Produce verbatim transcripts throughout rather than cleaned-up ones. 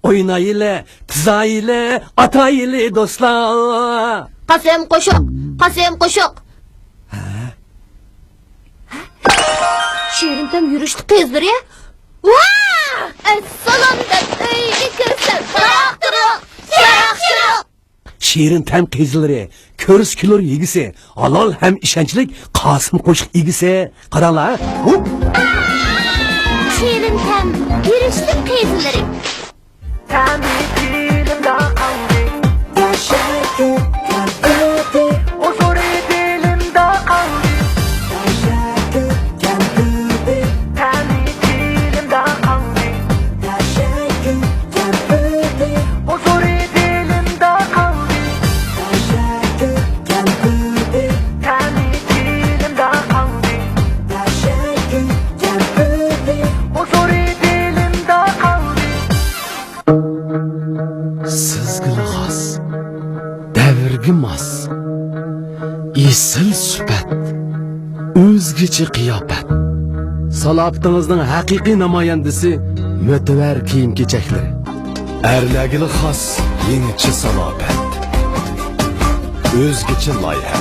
ئوينايلى، تىزايلى، ئاتايلى دوستلار. قاسىم قوشۇق، قاسىم قوشۇق. شېرىن تەم يۈرۈشلۈك قىزلىرى. ۋا! ئەسسالام دەپ ئۆيگە كىرسەم، تاراق-تۇرۇق، شاراق-شۇرۇق. شېرىن تەم قىزلىرى، كۆرسە كۈلۈر يېگۈسى، ھالال ھەم ئىشەنچلىك قاسىم قوشۇق ئىگىسى. قاراڭلار، ھۇپ! شېرىن تەم يۈرۈشلۈك قىزلىرى. تەمى دىلىمدا قالدى. ياشا كۆركەم ئۆتتى. ھۇزۇرى دىلىمدا قالدى. ياشا كۆركەم ئۆتتى. تەمى دىلىمدا قالدى. ياشا كۆركەم ئۆتتى. ھۇزۇرى دىلىمدا قالدى. ياشا كۆركەم ئۆتتى. تەمى دىلىمدا قالدى. ياشا كۆركەم ئۆتتى. ھۇزۇرى دىلىمدا قالدى. سىزگىلا خاس، دەۋرگە ماس، ئېسىل سۈپەت، ئۆزگىچە قىياپەت. سالاپىتىڭىزنىڭ ھەقىقىي نامايەندىسى مۆتىۋەر كىيىم-كېچەكلىرى. ئەرلەرگىلا خاس يېڭىچە سالاپەت، ئۆزگىچە لايىھە،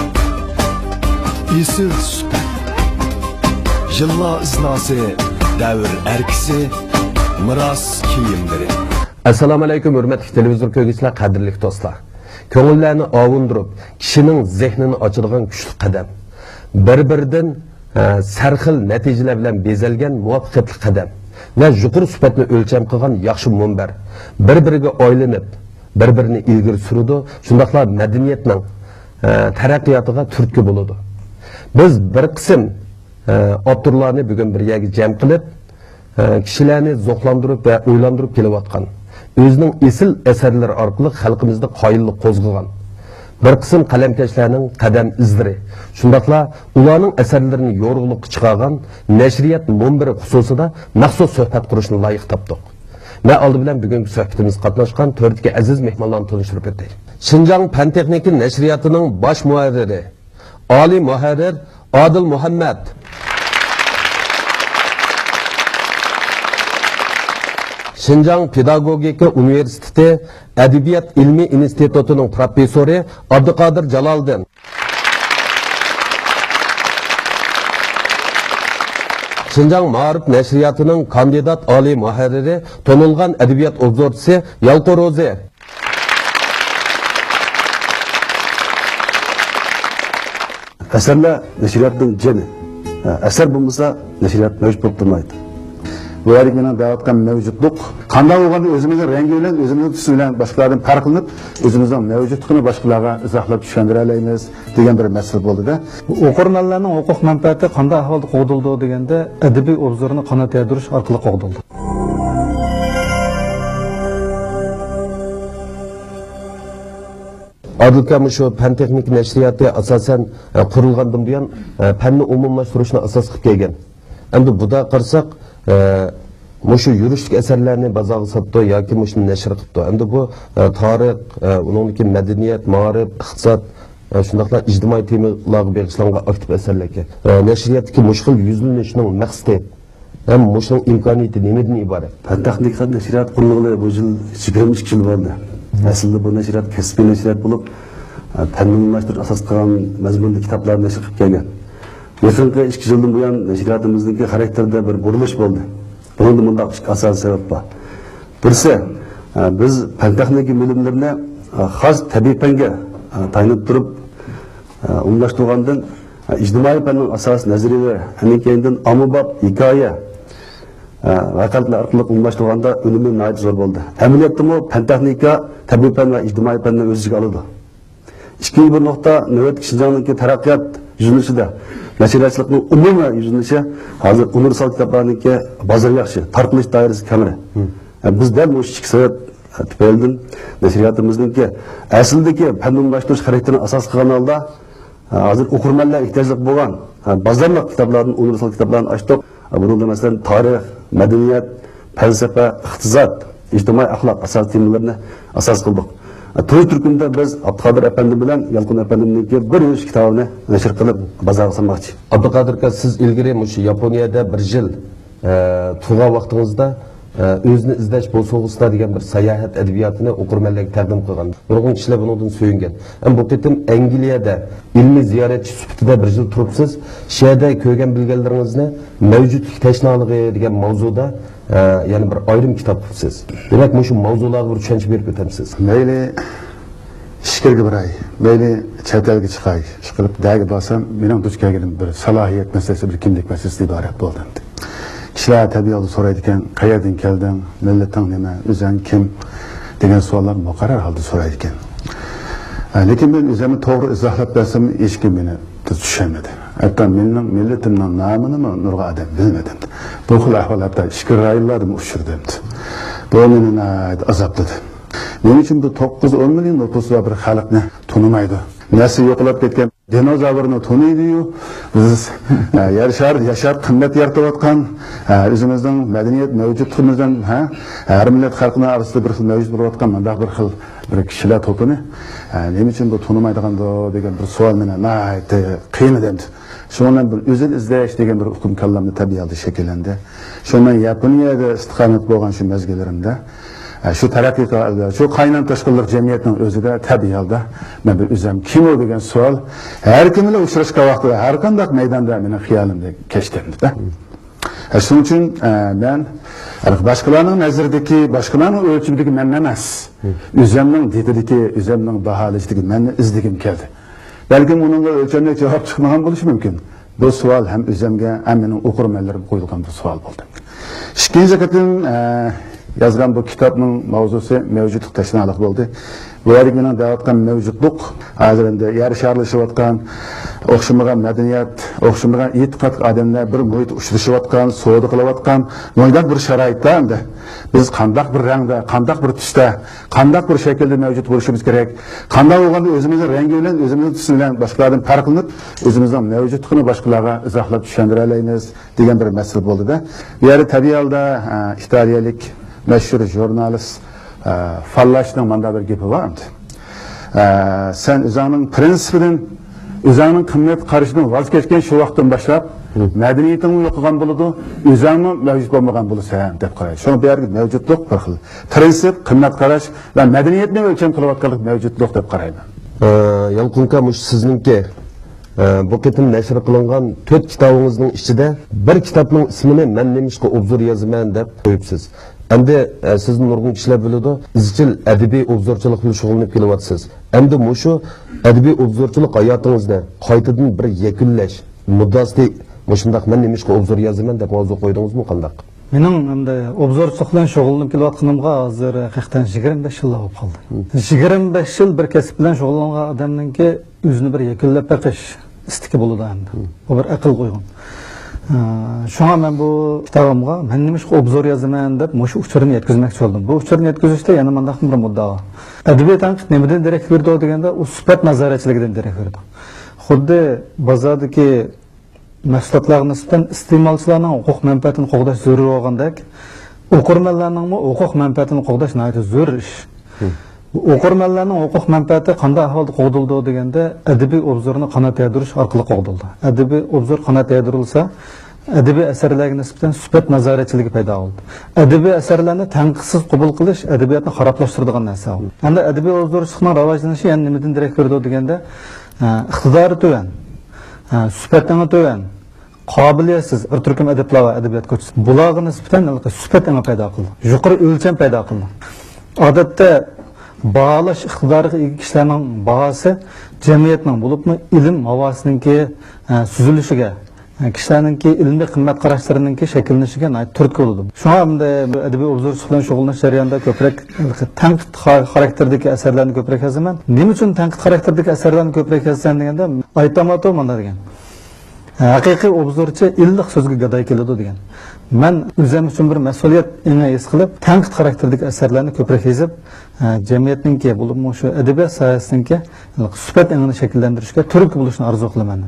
ئېسىل سۈپەت، يىللار ئىزناسى، دەۋر ئەركىسى، مىراس كىيىملىرى. ئەسسالامۇئەلەيكۇم، ھۆرمەتلىك تېلېۋىزور كۆرگۈچىلەر، قەدىرلىك دوستلار! كۆڭۈللەرنى ئاۋۇندۇرۇپ، كىشىنىڭ زېھنىنى ئاچىدىغان كۈچلۈك قەدەم. بىر-بىرىدىن، ئە، سەرخىل نەتىجىلەر بىلەن بېزەلگەن مۇۋەپپەقىيەتلىك قەدەم ۋە يۇقىرى سۈپەتنى ئۆلچەم قىلغان ياخشى مۇنبەر بىر-بىرىگە ئايلىنىپ، بىر-بىرىنى ئىلگىرى سۈرىدۇ. شۇنداقلا مەدەنىيەتنىڭ، ئە، تەرەققىياتىغا تۈرتكە بولىدۇ. بىز بىر قىسىم، ئە، ئاپتورلارنى بۈگۈن بىر يەرگە جەم قىلىپ، ئە، كىشىلەرنى زوقلاندۇرۇپ ۋە ئويلاندۇرۇپ كېلىۋاتقان، ئۆزىنىڭ ئېسىل ئەسەرلىرى ئارقىلىق خەلقىمىزدە قايىللىق قوزغىغان بىر قىسىم قەلەمكەشلەرنىڭ قەدەم ئىزلىرى، شۇنداقلا ئۇلارنىڭ ئەسەرلىرىنى يورۇقلۇققا چىقارغان نەشرىيات مۇنبىرى خۇسۇسىدا مەخسۇس سۆھبەت قۇرۇشنى لايىق تاپتۇق. مەن ئالدى بىلەن بۈگۈنكى سۆھبىتىمىزگە قاتناشقان تۆردىكى ئەزىز مېھمانلارنى تونۇشتۇرۇپ ئۆتەي. شىنجاڭ پەن-تېخنىكا نەشرىياتىنىڭ باش مۇھەررىرى، ئالىي مۇھەررىر ئادىل مۇھەممەت. شىنجاڭ پېداگوگىكا ئۇنىۋېرسىتېتى ئەدەبىيات ئىلمىي ئىنستىتۇتىنىڭ پروفېسسورى ئابدۇقادىر جالالىدىن. شىنجاڭ مائارىپ نەشرىياتىنىڭ كاندىدات ئالىي مۇھەررىرى، تونۇلغان ئەدەبىيات ئوبزورچىسى يالقۇن روزى. ئەسەرلەر نەشرىياتنىڭ جېنى. ئەسەر بولمىسا، نەشرىيات مەۋجۇت بولۇپ تۇرمايدۇ. بۇ يەردىكى مېنىڭ دەۋاتقان مەۋجۇتلۇق. قانداق بولغاندا ئۆزىمىزنىڭ رەڭگى بىلەن، ئۆزىمىزنىڭ تۈسى بىلەن باشقىلاردىن پەرقلىنىپ، ئۆزىمىزنىڭ مەۋجۇتلۇقىنى باشقىلارغا ئىزاھلاپ چۈشەندۈرەلەيمىز دېگەن بىر مەسىلە بولدى-دە. ئوقۇرمەنلەرنىڭ ھوقۇق مەنپەئەتى قانداق ئەھۋالدا قوغدىلىدۇ دېگەندە، ئەدەبىي ئوبزورنى قانات يايدۇرۇش ئارقىلىق قوغدىلىدۇ. ئادىل ئاكا، مۇشۇ پەن تېخنىكا نەشرىياتى ئاساسەن، ئە، قۇرۇلغاندىن بۇيان، ئە، پەننى ئومۇملاشتۇرۇشنى ئاساس قىلىپ كەلگەن. ئەمدى بۇدا قارىساق، ئە، مۇشۇ يۈرۈشلۈك ئەسەرلەرنى بازارغا ساتىدۇ ياكى مۇشۇنى نەشر قىپتۇ. ئەمدى بۇ، ئە، تارىخ، ئە، ئۇنىڭدىكى مەدەنىيەت، مائارىپ، ئىقتىساد، ئە، شۇنداقلا ئىجتىمائىي تېمىلارغا بېغىشلانغان ئاكتىپ ئەسەرلەركەن. ئە، نەشرىياتتىكى مۇشۇ خىل يۈزلىنىشنىڭ مەقسىتى ھەم مۇشۇنىڭ ئىمكانىيىتى نېمىدىن ئىبارەت؟ پەن تېخنىكا نەشرىيات قۇرۇلغىلى بۇ يىل يىگىرمە ئىككى يىل بولدى. ئەسلىدە بۇ نەشرىيات كەسپىي نەشرىيات بولۇپ، پەن ئومۇملاشتۇرۇش ئاساس قىلغان مەزمۇندا كىتابلارنى نەشر قىلىپ كەلگەن. يېقىنقى ئىككى يىلدىن بۇيان نەشرىياتىمىزنىڭكى خاراكتېرىدە بىر بۇرۇلۇش بولدى. بۇنىڭدا مۇنداق ئىككى ئاساسىي سەۋەب بار. بىرسى، بىز پەن تېخنىكا بىلىملىرىنى خاس تەبىئىي پەنگە تايىنىپ تۇرۇپ، ئومۇملاشتۇرغاندىن، ئىجتىمائىي پەننىڭ ئاساسىي نەزەرىيەلىرى، ئاندىن كېيىندىن ئاممىباب ھېكايە، ۋەقەلىكلەر ئارقىلىق ئومۇملاشتۇرغاندا ئۈنۈمى ناھايىتى زور بولدى. ئەمەلىيەتتىمۇ پەن تېخنىكا، تەبىئىي پەن ۋە ئىجتىمائىي پەننى ئۆز ئىچىگە ئالىدۇ. ئىككىنچى بىر نۇقتا، نۆۋەتتىكى شىنجاڭنىڭكى تەرەققىيات يۈزلىنىشىدە نەشرىياتچىلىقنىڭ ئومۇمىي يۈزلىنىشى ھازىر ئۇنىۋېرسال كىتابلارنىڭكى بازىرى ياخشى، تارقىلىش دائىرىسى كەڭرى. بىز دەل مۇشۇ ئىككى سەۋەب تۈپەيلىدىن نەشرىياتىمىزنىڭكى ئەسلىدىكى پەن ئومۇملاشتۇرۇش خاراكتېرىنى ئاساس قىلغان ھالدا، ھازىر ئوقۇرمەنلەر ئېھتىياجلىق بولغان بازارلىق كىتابلاردىن ئۇنىۋېرسال كىتابلارنى ئاچتۇق. بۇنىڭدا، مەسىلەن، تارىخ، مەدەنىيەت، پەلسەپە، ئىقتىساد، ئىجتىمائىي ئەخلاق ئاساسىي تېمىلىرىنى ئاساس قىلدۇق. تۇنجى تۈركۈمدە بىز ئابدۇقادىر ئەپەندىم بىلەن يالقۇن ئەپەندىمنىڭكى بىر يۈرۈش كىتابىنى نەشر قىلىپ، بازارغا سالماقچى. ئابدۇقادىر ئاكا، سىز ئىلگىرى مۇشۇ ياپونىيەدە بىر يىل، ئە، تۇرغان ۋاقتىڭىزدا، ئە، ئۆزىنى ئىزدەش بوسۇغىسىدا دېگەن بىر ساياھەت ئەدەبىياتىنى ئوقۇرمەنلەرگە تەقدىم قىلغان. نۇرغۇن كىشىلەر بۇنىڭدىن سۆيۈنگەن. ئەمما بۇ قېتىم ئەنگلىيەدە ئىلمىي زىيارەتچى سۈپىتىدە بىر يىل تۇرۇپسىز. شۇ يەردە كۆرگەن بىلگەنلىرىڭىزنى مەۋجۇتلۇق تەشنالىقى دېگەن ماۋزۇدا، ئە، يەنە بىر ئايرىم كىتاب قىپسىز. دېمەك، مۇشۇ ماۋزۇلارغا بىر چۈشەنچە بېرىپ ئۆتەمسىز. مەيلى، ئىچكىرىگە باراي، مەيلى چەت ئەلگە چىقاي، ئىشقىلىپ دەگە بارسام، مېنىڭ دۇچ كەلگىنىم بىر سالاھىيەت مەسىلىسى، بىر كىملىك مەسىلىسىدىن ئىبارەت بولدى ئەمدى. كىشىلەر تەبىئىي ھالدا سورايدىكەن، «قەيەردىن كەلدىڭ؟ مىللىتىڭ نېمە؟ ئۆزۈڭ كىم؟» دېگەن سوئاللارنى مۇقەررەر ھالدا سورايدىكەن. ئە، لېكىن مەن ئۆزۈمنى توغرا ئىزاھلاپ بەرسەم، ھېچكىم مېنى چۈشەنمىدى. ھەتتا مېنىڭ مىللىتىمنىڭ نامىنىمۇ نۇرغۇن ئادەم بىلمىدى. بۇ خىل ئەھۋال ھەتتا ئىچكىرى رايونلاردىمۇ ئۇچرىدى. بۇ مېنى ناھايىتى ئازابلىدى. نېمە ئۈچۈن بۇ توققۇز ئون مىليون نوپۇسى بار بىر خەلقنى تونۇمايدۇ؟ نەسلى يوقىلاپ كەتكەن دىنوزاۋرنى تونۇيدۇ-يۇ. بىز، ئە، يەر شارىدا ياشاپ، قىممەت يارىتىۋاتقان، ئە، ئۆزىمىزنىڭ مەدەنىيەت مەۋجۇتلۇقىمىزدىن، ھە، ھەر مىللەت خەلقنىڭ ئارىسىدا بىر خىل مەۋجۇت بولۇۋاتقان مۇنداق بىر خىل بىر كىشىلەر توپىنى، ئە، نېمە ئۈچۈن بۇ تونۇمايدىغاندۇ دېگەن بىر سوئال مېنى ناھايىتى قىينىدى ئەمدى. شۇنىڭ بىلەن بىر ئۆزىنى ئىزدەش دېگەن بىر ئۇقۇم كاللامدا تەبىئىي ھالدا شەكىللەندى. شۇنىڭ بىلەن ياپونىيەدە ئىستىقامەت بولغان شۇ مەزگىللىرىمدە، ئە، شۇ تەرەققىي قىلغان، شۇ قاينام تاشقىنلىق جەمئىيەتنىڭ ئۆزىدە تەبىئىي ھالدا مەن بىر ئۆزۈم كىم ئۇ دېگەن سوئال ھەر كىم بىلەن ئۇچراشقان ۋاقتىدا، ھەر قانداق مەيداندا مېنىڭ خىيالىمدا كەچتى ئەمدى. ئە، شۇنىڭ ئۈچۈن، ئە، مەن باشقىلارنىڭ نەزىرىدىكى، باشقىلارنىڭ ئۆلچىمىدىكى مەن ئەمەس، ئۆزۈمنىڭ دىتىدىكى، ئۆزۈمنىڭ باھالىشىدىكى مەننى ئىزدىگۈم كەلدى. بەلكىم ئۇنىڭغا ئۆلچەملىك جاۋاب چىقمىغان بولۇشى مۇمكىن. بۇ سوئال ھەم ئۆزۈمگە، ھەم مېنىڭ ئوقۇرمەنلىرىمگە قويۇلغان بىر سوئال بولدى. ئىككىنچى قېتىم، ئە، يازغان بۇ كىتابنىڭ ماۋزۇسى مەۋجۇتلۇق تەشنالىقى بولدى. بۇ يەردىكى مېنىڭ دەۋاتقان مەۋجۇتلۇق، ھازىر ئەمدى يەر شارلىشىۋاتقان، ئوخشىمىغان مەدەنىيەت، ئوخشىمىغان ئېتىقادلىق ئادەملەر بىر مۇھىتتا ئۇچرىشىۋاتقان، سودا قىلىۋاتقان مۇنداق بىر شارائىتتا ئەمدى بىز قانداق بىر رەڭدە، قانداق بىر تۈستە، قانداق بىر شەكىلدە مەۋجۇت بولۇشىمىز كېرەك؟ قانداق بولغاندا ئۆزىمىزنىڭ رەڭگى بىلەن، ئۆزىمىزنىڭ تۈسى بىلەن باشقىلاردىن پەرقلىنىپ، ئۆزىمىزنىڭ مەۋجۇتلۇقىنى باشقىلارغا ئىزاھلاپ چۈشەندۈرەلەيمىز دېگەن بىر مەسىلە بولدى-دە. بۇ يەردە تەبىئىي ھالدا، ئە، ئىتالىيەلىك مەشھۇر ژۇرنالىست، ئە، فاللاشنىڭ مانداق بىر گېپى بار ئەمدى. ئە، سەن ئۆزۈڭنىڭ پىرىنسىپىدىن، ئۆزۈڭنىڭ قىممەت قارىشىدىن ۋاز كەچكەن شۇ ۋاقىتتىن باشلاپ، مەدەنىيىتىڭمۇ يوقىغان بولىدۇ، ئۆزۈڭمۇ مەۋجۇت بولمىغان بولىسەن، دەپ قارايدۇ. شۇڭا بۇ يەردىكى مەۋجۇتلۇق بىر خىل پىرىنسىپ، قىممەت قاراش ۋە مەدەنىيەتنى ئۆلچەم قىلىۋاتقانلىق مەۋجۇتلۇق دەپ قارايمەن. ئە، يالقۇن ئاكا، مۇشۇ سىزنىڭكى، ئە، بۇ قېتىم نەشر قىلىنغان تۆت كىتابىڭىزنىڭ ئىچىدە بىر كىتابنىڭ ئىسمىنى «مەن نېمىشقا ئوبزور يازىمەن؟» دەپ قويۇپسىز. ئەمدى، ئە، سىزنى نۇرغۇن كىشىلەر بىلىدۇ، ئىزچىل ئەدەبىي ئوبزورچىلىق بىلەن شۇغۇللىنىپ كېلىۋاتىسىز. ئەمدى مۇشۇ ئەدەبىي ئوبزورچىلىق ھاياتىڭىزنى قايتىدىن بىر يەكۈنلەش مۇددىئاسىدا مۇشۇنداق «مەن نېمىشقا ئوبزور يازىمەن؟» دەپ ماۋزۇ قويدىڭىزمۇ قانداق؟ مېنىڭ ئەمدى ئوبزورچىلىق بىلەن شۇغۇللىنىپ كېلىۋاتقىنىمغا ھازىر ھەقىقەتەن يىگىرمە بەش يىللار بولۇپ قالدى. مم. يىگىرمە بەش يىل بىر كەسىپ بىلەن شۇغۇللانغان ئادەمنىڭكى ئۆزىنى بىر يەكۈنلەپ بېقىش ئىستىكى بولىدۇ ئەمدى. مم. بۇ بىر ئەقىلگە ئۇيغۇن. ئە، شۇڭا مەن بۇ كىتابىمغا «مەن نېمىشقا ئوبزور يازىمەن؟» دەپ مۇشۇ ئۇچۇرنى يەتكۈزمەكچى بولدۇم. بۇ ئۇچۇرنى يەتكۈزۈشتە يەنە مۇنداق بىر مۇددىئا بار. ئەدەبىي تەنقىد نېمىدىن دېرەك بېرىدۇ دېگەندە، ئۇ سۈپەت نازارەتچىلىكىدىن دېرەك بېرىدۇ. خۇددى بازاردىكى مەھسۇلاتلارغا نىسبەتەن ئىستېمالچىلارنىڭ ھوقۇق مەنپەئەتىنى قوغداش زۆرۈر بولغاندەك، ئوقۇرمەنلەرنىڭمۇ ھوقۇق مەنپەئەتىنى قوغداش ناھايىتى زۆرۈر ئىش. مم. ئوقۇرمەنلەرنىڭ ھوقۇق مەنپەئەتى قانداق ئەھۋالدا قوغدىلىدۇ دېگەندە، ئەدەبىي ئوبزورنى قانات يايدۇرۇش ئارقىلىق قوغدىلىدۇ. ئەدەبىي ئوبزور قانات يايدۇرۇلسا، ئەدەبىي ئەسەرلەرگە نىسبەتەن سۈپەت نازارەتچىلىكى پەيدا بولىدۇ. ئەدەبىي ئەسەرلەرنى تەنقىدسىز قوبۇل قىلىش ئەدەبىياتنى خارابلاشتۇرىدىغان نەرسە ئۇ. ئەمدى ئەدەبىي ئوبزورچىلىقنىڭ راۋاجلىنىشى يەنە نېمىدىن دېرەك بېرىدۇ دېگەندە، ئە، ئىقتىدارى تۆۋەن، ئە، سۈپەت ئېڭى تۆۋەن، قابىلىيەتسىز بىر تۈركۈم ئەدىبلەر ۋە ئەدەبىيات كوچىسى. بۇلارغا نىسبەتەن ھېلىقى سۈپەت ئېڭى پەيدا قىلىدۇ. يۇقىرى ئۆلچەم پەيدا قىلىدۇ. ئادەتتە باھالاش ئىقتىدارىغا ئىگە كىشىلەرنىڭ باھاسى جەمئىيەتنىڭ، بولۇپمۇ ئىلىم ھاۋاسىنىڭكى، ئە، سۈزۈلۈشىگە، ئە، كىشىلەرنىڭكى ئىلمىي قىممەت قاراشلىرىنىڭكى شەكىللىنىشىگە ناھايىتى تۈرتكە بولىدۇ. شۇڭا ئەمدى بۇ ئەدەبىي ئوبزورچىلىق بىلەن شۇغۇللىنىش جەريانىدا كۆپرەك تەنقىد خا-، خاراكتېرىدىكى ئەسەرلەرنى كۆپرەك يازىمەن. نېمە ئۈچۈن تەنقىد خاراكتېرىدىكى ئەسەرلەرنى كۆپرەك يازىسەن دېگەندە، ئايتاماتو مانا دېگەن. ھەقىقىي ئوبزورچى ئىللىق سۆزگە گاداي كېلىدۇ دېگەن. مەن ئۆزۈم ئۈچۈن بىر مەسئۇلىيەت ئېڭى ھېس قىلىپ، تەنقىد خاراكتېرىدىكى ئەسەرلەرنى كۆپرەك يېزىپ، ھە، جەمئىيەتنىڭكى، بولۇپمۇ شۇ ئەدەبىيات ساھەسىنىڭكى سۈپەت ئېڭىنى شەكىللەندۈرۈشكە تۈرتكە بولۇشنى ئارزۇ قىلىمەن.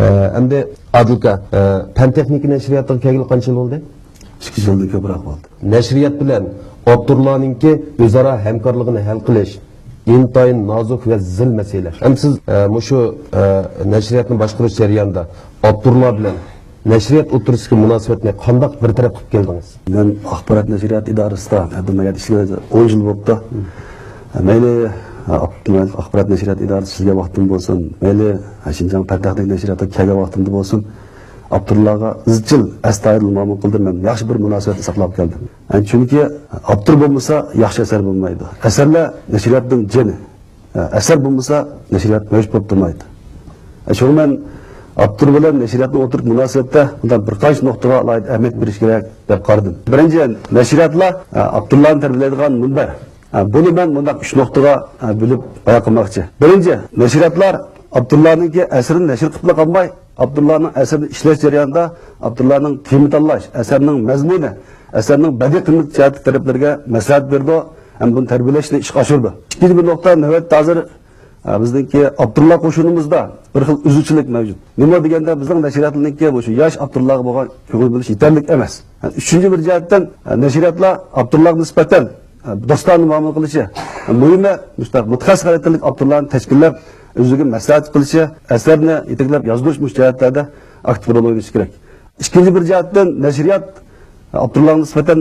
ھە، ئەمدى ئادىل ئاكا، ھە، پەن تېخنىكا نەشرىياتىغا كەلگىلى قانچە يىل بولدى؟ ئىككى يىلدىن كۆپرەك بولدى. نەشرىيات بىلەن ئاپتورلارنىڭكى ئۆزئارا ھەمكارلىقىنى ھەل قىلىش ئىنتايىن نازۇك ۋە زىل مەسىلە. ھەم سىز، ئە، مۇشۇ، ئە، نەشرىياتنى باشقۇرۇش جەريانىدا ئاپتورلار بىلەن نەشرىيات ئوتتۇرىسىدىكى مۇناسىۋەتنى قانداق بىر تەرەپ قىلىپ كەلدىڭىز؟ مەن ئاخبارات نەشرىيات ئىدارىسىدا ھەددىمايات ئىشلىۋاتىمەن، ئون يىل بوپتۇ. مەيلى ئاپتونوم ئاخبارات نەشرىيات ئىدارىسىدا ئىشلىگەن ۋاقتىم بولسۇن، مەيلى شىنجاڭ پايتەختىدىكى نەشرىياتقا كەلگەن ۋاقتىمدا بولسۇن، ئاپتورلارغا ئىزچىل، ئەستايىدىل مۇئامىلە قىلدىم. مەن ياخشى بىر مۇناسىۋەتنى ساقلاپ كەلدىم. چۈنكى ئاپتور بولمىسا، ياخشى ئەسەر بولمايدۇ. ئەسەرلەر نەشرىياتنىڭ جېنى. ئەسەر بولمىسا، نەشرىيات مەۋجۇت بولۇپ تۇرمايدۇ. شۇڭا مەن ئاپتور بىلەن نەشرىياتنىڭ ئوتتۇرىدىكى مۇناسىۋەتتە بۇنداق بىر قانچە نۇقتىغا ئالاھىدە ئەھمىيەت بېرىش كېرەك دەپ قارىدىم. بىرىنچى، نەشرىياتلار ئاپتورلارنى تەربىيەلەيدىغان مۇنبەر. بۇنى مەن مۇنداق ئۈچ نۇقتىغا بۆلۈپ بايان قىلماقچى. بىرىنچى، نەشرىياتلار ئاپتورلارنىڭكى ئەسىرىنى نەشر قىلىپلا قالماي، ئاپتورلارنىڭ ئەسىرىنى ئىشلەش جەريانىدا ئاپتورلارنىڭ تېما تاللاش، ئەسەرنىڭ مەزمۇنى، ئەسەرنىڭ بەدىئىي قىممىتى جەھەتتىكى تەرەپلىرىگە مەسلىھەت بېرىدۇ ھەم بۇنى تەربىيەلەشنى ئىشقا ئاشۇرىدۇ. ئىككىنچى بىر نۇقتا، نۆۋەتتە ھازىر، ئە، بىزنىڭكى ئاپتورلار قوشۇنىمىزدا بىر خىل ئۈزۈلۈشچىلىك مەۋجۇت. نېمە دېگەندە، بىزنىڭ نەشرىياتلارنىڭكى مۇشۇ ياش ئاپتورلارغا بولغان كۆڭۈل بۆلۈش يېتەرلىك ئەمەس. ئۈچىنچى بىر جەھەتتىن، ئە، نەشرىياتلار ئاپتورلارغا نىسبەتەن، ئە، دوستانە مۇئامىلە قىلىشى، ئە، مۇھىمى مۇشۇنداق مۇتەخەسسىس خاراكتېرلىك ئاپتورلارنى تەشكىللەپ، ئۆزىگە مەسلىھەت قىلىشى، ئەسەرنى يېتەكلەپ يازدۇرۇش مۇشۇ جەھەتلەردە ئاكتىپ رول ئوينىشى كېرەك. ئىككىنچى بىر جەھەتتىن، نەشرىيات ئاپتورلارغا نىسبەتەن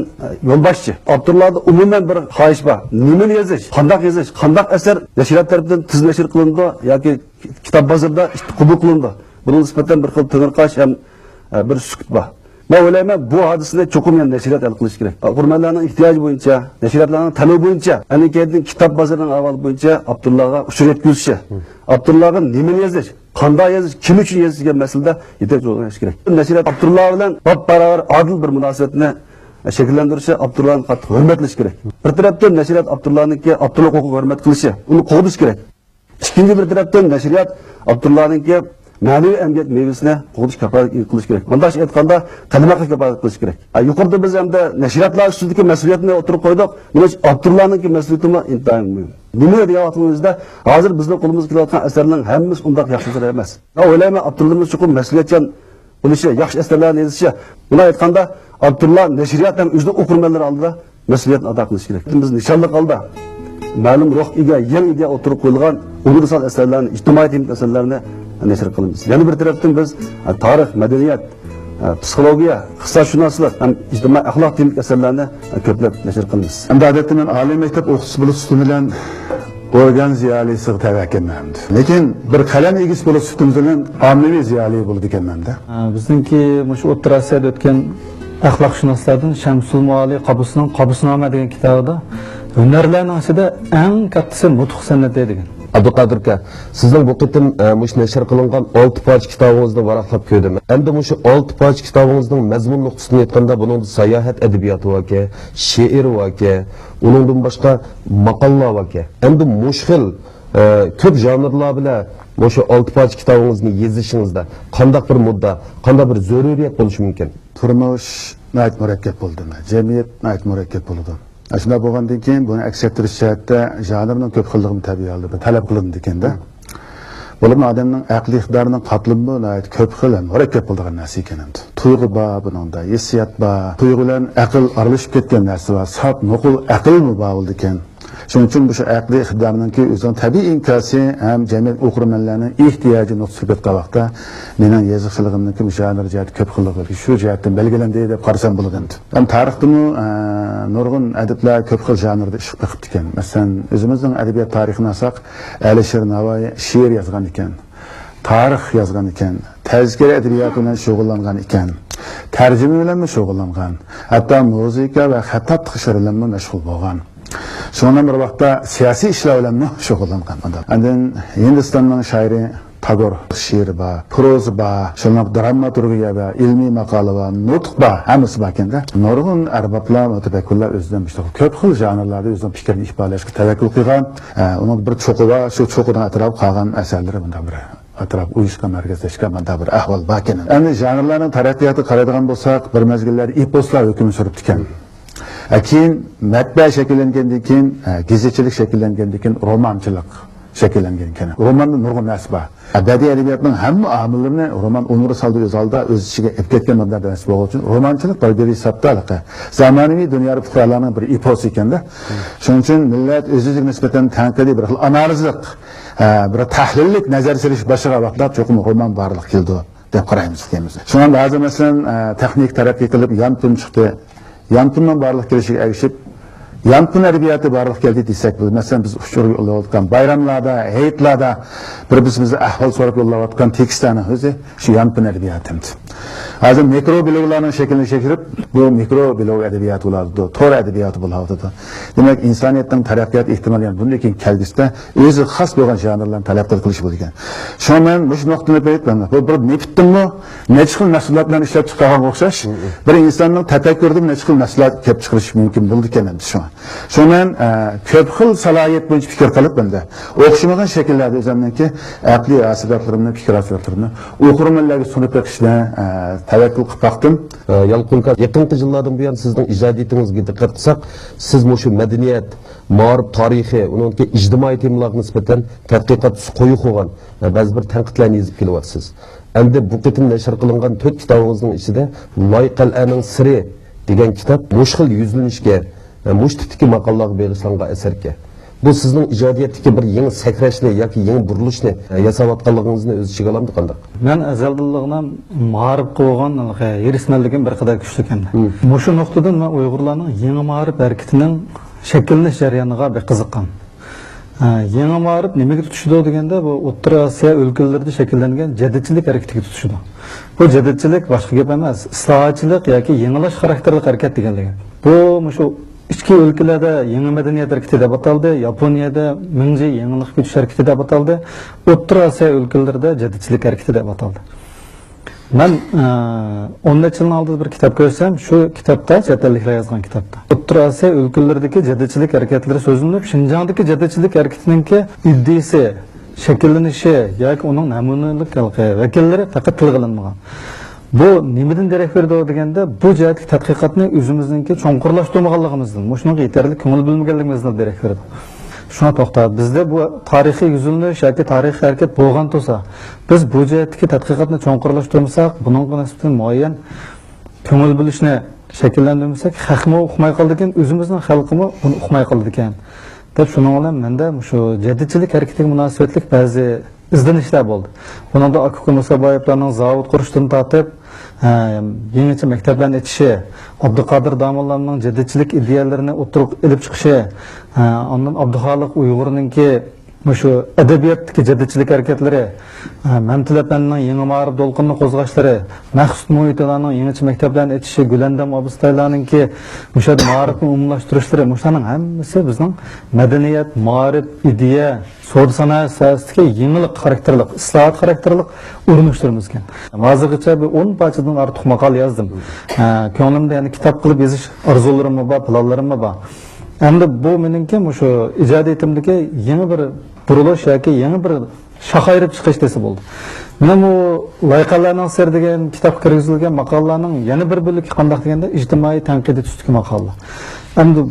يولباشچى. ئاپتورلاردا ئومۇمەن بىر خاھىش بار. نېمىنى يېزىش، قانداق يېزىش، قانداق ئەسەر نەشرىيات تەرىپىدىن تېز نەشر قىلىنىدۇ ياكى كىتاب بازىرىدا قوبۇل قىلىنىدۇ. بۇنىڭغا نىسبەتەن بىر خىل تېڭىرقاش ھەم، ئە، بىر سۈكۈت بار. مەن ئويلايمەن، بۇ ھادىسىنى چوقۇم يەنە نەشرىيات ھەل قىلىشى كېرەك. ئوقۇرمەنلەرنىڭ ئېھتىياجى بويىچە، نەشرىياتلارنىڭ تەلىپى بويىچە، ئەنە كېيىن كىتاب بازىرىنىڭ ئەھۋالى بويىچە ئاپتورلارغا ئۇچۇر يەتكۈزۈشى، ئاپتورلارغا نېمىنى يېزىش، قانداق يېزىش، كىم ئۈچۈن يېزىش دېگەن مەسىلىدە يېتەكچى رول ئويناش كېرەك. نەشرىيات ئاپتورلار بىلەن باپباراۋەر ئادىل بىر مۇناسىۋەتنى شەكىللەندۈرۈشى، ئاپتورلارنى قاتتىق ھۆرمەتلىشى كېرەك. بىر تەرەپتىن نەشرىيات ئاپتورلارنىڭكى ئاپتورلۇق ھوقۇقىغا ھۆرمەت قىلىشى، ئۇنى قوغدىشى كېرەك. ئىككىنچى بىر تەرەپتىن نەشرىيات ئاپتورلارنىڭكى مەنىۋى ئەمگەك مېۋىسىنى قوغداش كاپالىتىنى قىلىشى كېرەك. مۇنداقچە ئېيتقاندا، قەدىمىي ھەققىگە كاپالەتلىك قىلىشى كېرەك. ھە، يۇقىرىدا بىز ئەمدى نەشرىياتلار ئۈستىدىكى مەسئۇلىيەتنى ئوتتۇرىغا قويدۇق. مانا شۇ ئاپتورلارنىڭكى مەسئۇلىيىتىمۇ ئىنتايىن مۇھىم. نېمە دېگەن ۋاقتىمىزدا، ھازىر بىزنىڭ قولىمىزغا كېلىۋاتقان ئەسەرلەرنىڭ ھەممىسى ئۇنداق ياخشى ئەسەر ئەمەس. مەن ئويلايمەن، ئاپتورلىرىمىز چوقۇم مەسئۇلىيەتچان بولۇشى، ياخشى ئەسەرلەرنى يېزىشى. مۇنداق ئېيتقاندا، ئاپتورلار نەشرىيات ھەم ئۆزىنىڭ ئوقۇرمەنلىرى ئالدىدا مەسئۇلىيەتنى ئادا قىلىشى كېرەك. بىز نىشانلىق ھالدا مەلۇم روھقا ئىگە، يېڭى ئىدىيە ئوتتۇرىغا قويۇلغان ئۇنىۋېرسال ئەسەرلەرنى، ئىجتىمائىي تېمىلىق ئەسەرلەرنى نەشر قىلىمىز. يەنە بىر تەرەپتىن بىز، ئە، تارىخ، مەدەنىيەت، ئە، پسىخولوگىيە، ئىقتىسادشۇناسلىق ھەم ئىجتىمائىي ئەخلاق تېمىلىق ئەسەرلەرنى، ئە، كۆپلەپ نەشر قىلىمىز. ئەمدى ئادەتتە مەن ئالىي مەكتەپ ئوقۇتقۇچىسى بولۇش سۈپىتىم بىلەن ئورگان زىيالىيسىغا تەۋەكەنمەن. لېكىن بىر قەلەم ئىگىسى بولۇش سۈپىتىم بىلەن ئاممىۋى زىيالىي بولىدىكەنمەن-دە. ئە، بىزنىڭكى مۇشۇ ئوتتۇرا ئەسىردە ئۆتكەن ئەخلاقشۇناسلاردىن شەمسۇل مۇئالى قابۇسنىڭ قابۇسنامە دېگەن كىتابىدا ھۈنەرلەرنىڭ ئىچىدە ئەڭ كاتتىسى نۇتۇق سەنئىتى دېگەن. ئابدۇقادىر ئاكا، سىزنىڭ بۇ قېتىم، ئە، مۇشۇ نەشر قىلىنغان ئالتە پارچە كىتابىڭىزنى ۋاراقلاپ كۆردۈم. ئەمدى مۇشۇ ئالتە پارچە كىتابىڭىزنىڭ مەزمۇن نۇقتىسىدىن ئېيتقاندا، بۇنىڭدا ساياھەت ئەدەبىياتى باركەن، شېئىر باركەن، ئۇنىڭدىن باشقا ماقالىلەر باركەن. ئەمدى مۇشۇ خىل، ئە، كۆپ ژانىرلار بىلەن مۇشۇ ئالتە پارچە كىتابىڭىزنى يېزىشىڭىزدا قانداق بىر مۇددىئا، قانداق بىر زۆرۈرىيەت بولۇشى مۇمكىن؟ تۇرمۇش ناھايىتى مۇرەككەپ بولىدۇ، جەمئىيەت ناھايىتى مۇرەككەپ بولىدۇ. ئاشۇنداق بولغاندىن كېيىن بۇنى ئەكس ئەتتۈرۈش جەھەتتە ژانىرنىڭ كۆپ خىللىقىمۇ تەبىئىي ھالدا بىر تەلەپ قىلىنىدىكەن-دە. بولۇپمۇ ئادەمنىڭ ئەقلىي ئىقتىدارىنىڭ قاتلىمىمۇ ناھايىتى كۆپ خىل ھەم مۇرەككەپ بولىدىغان نەرسە ئىكەن ئەمدى. تۇيغۇ بار بۇنىڭدا، ھېسسىيات بار. تۇيغۇ بىلەن ئەقىل ئارىلىشىپ كەتكەن نەرسە بار. ساپ نوقۇل ئەقىلمۇ بار بولىدىكەن. شۇنىڭ ئۈچۈن مۇشۇ ئەقلىي ئىقتىدارنىڭكى ئۆزىنىڭ تەبىئىي ئىنكاسى ھەم جەمئىيەت ئوقۇرمەنلەرنىڭ ئېھتىياجى نۇقتىسى بولۇپ كەتكەن ۋاقىتتا، مېنىڭ يېزىقچىلىقىمنىڭكى مۇشۇ ھەر جەھەتتە كۆپ خىللىقى شۇ جەھەتتىن بەلگىلەندى دەپ قارىسام بولىدۇ ئەمدى. ھەم تارىختىمۇ، ئە، نۇرغۇن ئەدىبلەر كۆپ خىل ژانىردا ئىش بېقىپتىكەن. مەسىلەن، ئۆزىمىزنىڭ ئەدەبىيات تارىخىنى ئالساق، ئەلىشىر نەۋايى شېئىر يازغان ئىكەن، تارىخ يازغان ئىكەن، تەزكىرە ئەدەبىياتى بىلەن شۇغۇللانغان ئىكەن، تەرجىمە بىلەنمۇ شۇغۇللانغان، ھەتتا مۇزىكا ۋە خەتتاتلىق ئىشلىرى بىلەنمۇ مەشغۇل بولغان. شۇنىڭ بىلەن بىر ۋاقىتتا سىياسىي ئىشلار بىلەنمۇ شۇغۇللانغان ئادەم. ئاندىن ھىندىستاننىڭ شائىرى تاگور شېئىرى بار، پروزا بار، شۇنداق دراماتورگىيە بار، ئىلمىي ماقالە بار، نۇتۇق بار، ھەممىسى باركەن-دە. نۇرغۇن ئەربابلار، مۇتەپەككۇرلار ئۆزىدىن مۇشۇنداق كۆپ خىل ژانىرلاردا ئۆزىنىڭ پىكرىنى ئىپادىلەشكە تەۋەككۈل قىلغان. ئە، ئۇنىڭ بىر چوققىسى بار، شۇ چوققىنىڭ ئەتراپىدا قالغان ئەسەرلىرى مۇنداق بىر ئەتراپ ئۇيۇشقان، مەركەزلەشكەن مۇنداق بىر ئەھۋال باركەن. ئەمدى ژانىرلارنىڭ تەرەققىياتىغا قارايدىغان بولساق، بىر مەزگىللەردە ئېپوسلار ھۆكۈم سۈرۈپتىكەن. ئە، كېيىن مەتبەئە شەكىللەنگەندىن كېيىن، ئە، گېزىتچىلىك شەكىللەنگەندىن كېيىن رومانچىلىق شەكىللەنگەن ئىكەن. روماندا نۇرغۇن نەرسە بار. ئە، بەدىئىي ئەدەبىياتنىڭ ھەممە ئامىللىرىنى رومان ئۇنىۋېرسالدا ئۆز ھالىدا ئۆز ئىچىگە ئېلىپ كەتكەن مۇنداق نەرسە بولغان ئۈچۈن رومانچىلىق بىر، بىر ھېسابتا ھېلىقى زامانىۋى دۇنيادا پۇقرالارنىڭ بىر ئېپوسى ئىكەن-دە. شۇنىڭ ئۈچۈن مىللەت ئۆز-ئۆزىگە نىسبەتەن تەنقىدىي بىر خىل ئانالىزلىق، ئە، بىر تەھلىللىك نەزەر سېلىش باشلىغان ۋاقىتتا چوقۇم رومان بارلىققا كېلىدۇ. دەپ قارايمىز دەيمىز. شۇڭا ھازىر مەسىلەن، ئە، تېخنىكا تەرەققىي قىلىپ، يانفون چىقتى. يانفوننىڭ بارلىققا كېلىشىگە ئەگىشىپ، يانفون ئەدەبىياتى بارلىققا كەلدى دېسەك بولىدۇ. مەسىلەن، بىز ئۇچۇر يوللاۋاتقان بايراملاردا، ھېيتلاردا بىر-بىرىمىزدىن ئەھۋال سوراپ يوللاۋاتقان تېكىستلەرنىڭ ئۆزى شۇ يانفون ئەدەبىياتى. ھازىر مىكرو بلوگلارنىڭ شەكلىنى كەچۈرۈپ، بۇ مىكرو بلوگ ئەدەبىياتى بولۇۋاتىدۇ، تور ئەدەبىياتى بولۇۋاتىدۇ. دېمەك، ئىنسانىيەتنىڭ تەرەققىيات ئېھتىمالى يەنە بۇندىن كېيىن كەلگۈسىدە ئۆزىگە خاس بولغان ژانىرلارنى تەرەققىي قىلىشى بولىدىكەن. شۇڭا مەن مۇشۇ نۇقتىنى بېرىپ، بۇ بىر نېفىتتىنمۇ نەچچە خىل مەھسۇلات بىلەن ئىشلەپ چىقارغانغا ئوخشاش، بىر ئىنساننىڭ تەپەككۇرىدىن نەچچە خىل مەھسۇلات كەپ چىقىرىش مۇمكىن بولىدىكەن ئەمدى شۇڭا. شۇڭا مەن، ئە، كۆپ خىل سالاھىيەت بويىچە پىكىر قىلىپ، ئەمدى ئوخشىمىغان شەكىللەردە ئۆزۈمنىڭكى ئەقلىي ھاسىلاتلىرىمنى، پىكىر ھاسىلاتلىرىمنى ئوقۇرمەنلەرگە سۇنۇپ بېقىشنى، ئە، تەۋەككۈل قىلىپ باقتىم. ئە، يالقۇنكا، يېقىنقى يىللاردىن بۇيان سىزنىڭ ئىجادىيىتىڭىزگە دىققەت قىلساق، سىز مۇشۇ مەدەنىيەت، مائارىپ تارىخى، ئۇنىڭدىكى ئىجتىمائىي تېمىلارغا نىسبەتەن تەتقىقات ئۈستى قويۇق بولغان، ئە، بەزى بىر تەنقىدلەرنى يېزىپ كېلىۋاتىسىز. ئەمدى بۇ قېتىم نەشر قىلىنغان تۆت كىتابىڭىزنىڭ ئىچىدە لاي قەلئەنىڭ سىرى دېگەن كىتاب مۇشۇ خىل يۈزلىنىشكە، ئە، مۇشۇ تىپتىكى ماقالىلەرگە بېغىشلانغان ئەسەركەن. بۇ سىزنىڭ ئىجادىيەتتىكى بىر يېڭى سەكرەشنى ياكى يېڭى بۇرۇلۇشنى، ئە، ياساۋاتقانلىقىڭىزنى ئۆز ئىچىگە ئالامدۇ قانداق؟ مەن ئەزەلدىنلا مائارىپقا بولغان ھېرىسمەنلىكىم بىر قەدەر كۈچلۈك ئەمدى. مم. مۇشۇ نۇقتىدىن مەن ئۇيغۇرلارنىڭ يېڭى مائارىپ ھەرىكىتىنىڭ شەكىللىنىش جەريانىغا بەك قىزىققان. ئە، يېڭى مائارىپ نېمىگە تۇتىشىدۇ دېگەندە، بۇ ئوتتۇرا ئاسىيا ئۆلكىلىرىدە شەكىللەنگەن جەدىدچىلىك ھەرىكىتىگە تۇتىشىدۇ. بۇ جەدىدچىلىك باشقا گەپ ئەمەس، ئىسلاھاتچىلىق ياكى يېڭىلاش خاراكتېرلىك ھەرىكەت دېگەنلىكى. بۇ مۇشۇ ئىچكى ئۆلكىلەردە يېڭى مەدەنىيەت ھەرىكىتى دەپ ئاتالدى، ياپونىيەدە مىڭجى يېڭىلىق كۈچ ھەرىكىتى دەپ ئاتالدى، ئوتتۇرا ئاسىيا ئۆلكىلىرىدە جەدىدچىلىك ھەرىكىتى دەپ ئاتالدى. مەن، ئە، ئون نەچچە يىلنىڭ ئالدىدا بىر كىتاب كۆرسەم، شۇ كىتابتا، چەت ئەللىكلەر يازغان كىتابتا، ئوتتۇرا ئاسىيا ئۆلكىلىرىدىكى جەدىدچىلىك ھەرىكەتلىرى سۆزلىنىپ، شىنجاڭدىكى جەدىدچىلىك ھەرىكىتىنىڭكى ئىدىيىسى، شەكىللىنىشى ياكى ئۇنىڭ نەمۇنىلىك ھېلىقى ۋەكىللىرى پەقەت تىلغا ئېلىنمىغان. بۇ نېمىدىن دېرەك بېرىدۇ دېگەندە، بۇ جەھەتتىكى تەتقىقاتنى ئۆزىمىزنىڭكى چوڭقۇرلاشتۇرمىغانلىقىمىزدىن، مۇشۇنىڭغا يېتەرلىك كۆڭۈل بۆلمىگەنلىكىمىزدىن دېرەك بېرىدۇ. شۇڭا توختاپ، بىزدە بۇ تارىخىي يۈزلىنىش ياكى تارىخىي ھەرىكەت بولغان تۇرسا، بىز بۇ جەھەتتىكى تەتقىقاتنى چوڭقۇرلاشتۇرمىساق، بۇنىڭغا نىسبەتەن مۇئەييەن كۆڭۈل بۆلۈشنى شەكىللەندۈرمىسەك، خەقمۇ ئۇقماي قالىدىكەن، ئۆزىمىزنىڭ خەلقىمۇ بۇنى ئۇقماي قالىدىكەن، دەپ، شۇنىڭ بىلەن مەندە مۇشۇ جەدىدچىلىك ھەرىكىتىگە مۇناسىۋەتلىك بەزى ئىزدىنىشلەر بولدى. بۇنىڭدا ئاكا ئۇكا مۇسابايېۋلارنىڭ زاۋۇت قۇرۇشتىن تارتىپ، ھە، يېڭىچە مەكتەپلەرنى ئېچىشى، ئابدۇقادىر داموللامنىڭ جەدىدچىلىك ئىدىيەلىرىنى ئوتتۇرىغا ئېلىپ چىقىشى، ھە، ئاندىن ئابدۇخالىق ئۇيغۇرنىڭكى مۇشۇ ئەدەبىياتتىكى جەدىدچىلىك ھەرىكەتلىرى، ھە، مەمتىلى ئەپەندىنىڭ يېڭى مائارىپ دولقۇنىنى قوزغاشلىرى، مەخسۇت مۇھىتىلارنىڭ يېڭىچە مەكتەپلەرنى ئېچىشى، گۈلەندام ئابىسىتايلارنىڭكى مۇشۇ يەردە مائارىپنى ئومۇملاشتۇرۇشلىرى، مۇشۇلارنىڭ ھەممىسى بىزنىڭ مەدەنىيەت، مائارىپ، ئىدىيە، سودا سانائەت ساھەسىدىكى يېڭىلىق خاراكتېرلىق، ئىسلاھات خاراكتېرلىق ئۇرۇنۇشلىرىمىز ئىكەن. ھازىرغىچە بىر ئون پارچىدىن ئارتۇق ماقالە يازدىم. ھە، كۆڭلۈمدە يەنە كىتاب قىلىپ يېزىش ئارزۇلىرىممۇ بار، پىلانلىرىممۇ بار. ئەمدى بۇ مېنىڭكى مۇشۇ ئىجادىيىتىمدىكى يېڭى بىر بۇرۇلۇش ياكى يېڭى بىر شاخ ئايرىپ چىقىش دېسە بولىدۇ. مانا بۇ لايقەلەرنىڭ سىرى دېگەن كىتابقا كىرگۈزۈلگەن ماقالىلەرنىڭ يەنە بىر بۆلىكى قانداق دېگەندە، ئىجتىمائىي تەنقىدىي تۈستىكى ماقالىلەر. ئەمدى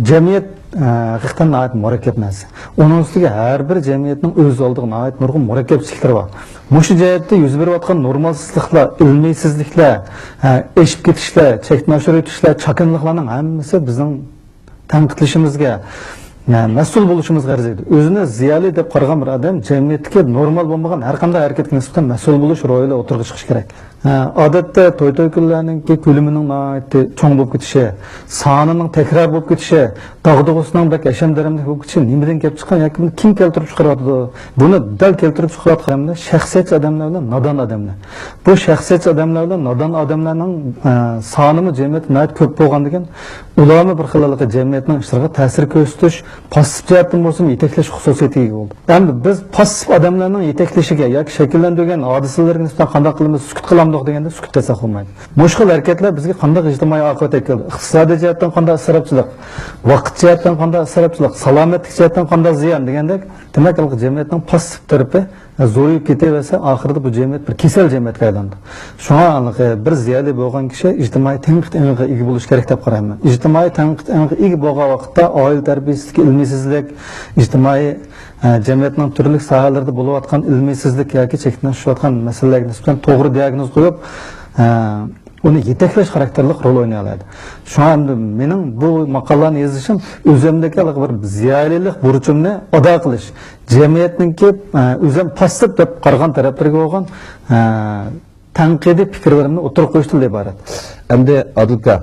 جەمئىيەت، ئە، ھەقىقەتەن ناھايىتى مۇرەككەپ نەرسە. ئۇنىڭ ئۈستىگە ھەر بىر جەمئىيەتنىڭ ئۆز ئالدىغا ناھايىتى نۇرغۇن مۇرەككەپچىلىكلىرى بار. مۇشۇ جەھەتتە يۈز بېرىۋاتقان نورمالسىزلىقلار، ئىلمىيسىزلىكلەر، ئە، ئېشىپ كېتىشلەر، چەكتىن ئاشۇرۇۋېتىشلەر، چاكىنىلىقلارنىڭ ھەممىسى بىزنىڭ تەنقىدلىشىمىزگە، ئە، مەسئۇل بولۇشىمىزغا ئەرزىيدۇ. ئۆزىنى زىيالىي دەپ قارىغان بىر ئادەم جەمئىيەتتىكى نورمال بولمىغان ھەر قانداق ھەرىكەتكە نىسبەتەن مەسئۇل بولۇش روھىدا ئوتتۇرىغا چىقىشى كېرەك. ھە، ئادەتتە توي-توي كۈنلەرنىڭكى كۆلىمىنىڭ ناھايىتى چوڭ بولۇپ كېتىشى، سانىنىڭ تەكرار بولۇپ كېتىشى، داغدۇغىسىنىڭ بەك ھەشەم-دەرەملىك بولۇپ كېتىشى نېمىدىن كېلىپ چىققان ياكى بۇنى كىم كەلتۈرۈپ چىقىرىۋاتىدۇ؟ بۇنى دەل كەلتۈرۈپ چىقىرىۋاتقان ئادەملەر شەخسىيەتچى ئادەملەر بىلەن نادان ئادەملەر. بۇ شەخسىيەتچى ئادەملەر بىلەن نادان ئادەملەرنىڭ، ئە، سانىمۇ جەمئىيەتتە ناھايىتى كۆپ بولغاندىكىن، ئۇلارمۇ بىر خىل ھېلىقى جەمئىيەتنىڭ ئىشلىرىغا تەسىر كۆرسىتىش، پاسسىپ جەھەتتىن بولسىمۇ يېتەكلەش خۇسۇسىيىتىگە ئىگە بولدى. ئەمدى بىز پاسسىپ ئادەملەرنىڭ يېتەكلىشىگە ياكى شەكىللەندۈرگەن ھادىسىلىرىگە نىسبەتەن قانداق قىلىمىز؟ سۈكۈت قىلامدۇق دېگەندە، سۈكۈت قىلساق بولمايدۇ. مۇشۇ خىل ھەرىكەتلەر بىزگە قانداق ئىجتىمائىي ئاقىۋەت ئەكەلدى؟ ئىقتىسادىي جەھەتتىن قانداق ئىسراپچىلىق، ۋاقىت جەھەتتىن قانداق ئىسراپچىلىق، سالامەتلىك جەھەتتىن قانداق زىيان دېگەندەك، دېمەك، ھېلىقى جەمئىيەتنىڭ پاسسىپ تەرىپى زورىيىپ كېتىۋەرسە، ئاخىرىدا بۇ جەمئىيەت بىر كېسەل جەمئىيەتكە ئايلىنىدۇ. شۇڭا ھېلىقى بىر زىيالىي بولغان كىشى ئىجتىمائىي تەنقىد ئېڭىغا ئىگە بولۇشى كېرەك دەپ قارايمەن. ئىجتىمائىي تەنقىد ئېڭىغا ئىگە بولغان ۋاقىتتا ئائىلە تەربىيەسىدىكى ئىلمىيسىزلىك، ئىجتىمائىي، ئە، جەمئىيەتنىڭ تۈرلۈك ساھەلىرىدە بولۇۋاتقان ئىلمىيسىزلىك ياكى چەكتىن ئېشىۋاتقان مەسىلىلەرگە نىسبەتەن توغرا دىئاگنوز قويۇپ، ئە، ئۇنى يېتەكلەش خاراكتېرلىك رول ئوينىيالايدۇ. شۇڭا ئەمدى مېنىڭ بۇ ماقالىنى يېزىشىم ئۆزۈمدىكى ھېلىقى بىر زىيالىيلىق بۇرچۇمنى ئادا قىلىش، جەمئىيەتنىڭكى، ئە، ئۆزۈم پاسسىپ دەپ قارىغان تەرەپلىرىگە بولغان، ئە، تەنقىدىي پىكىرلىرىمنى ئوتتۇرىغا قويۇشتىن ئىبارەت. ئەمدى ئادىل ئاكا،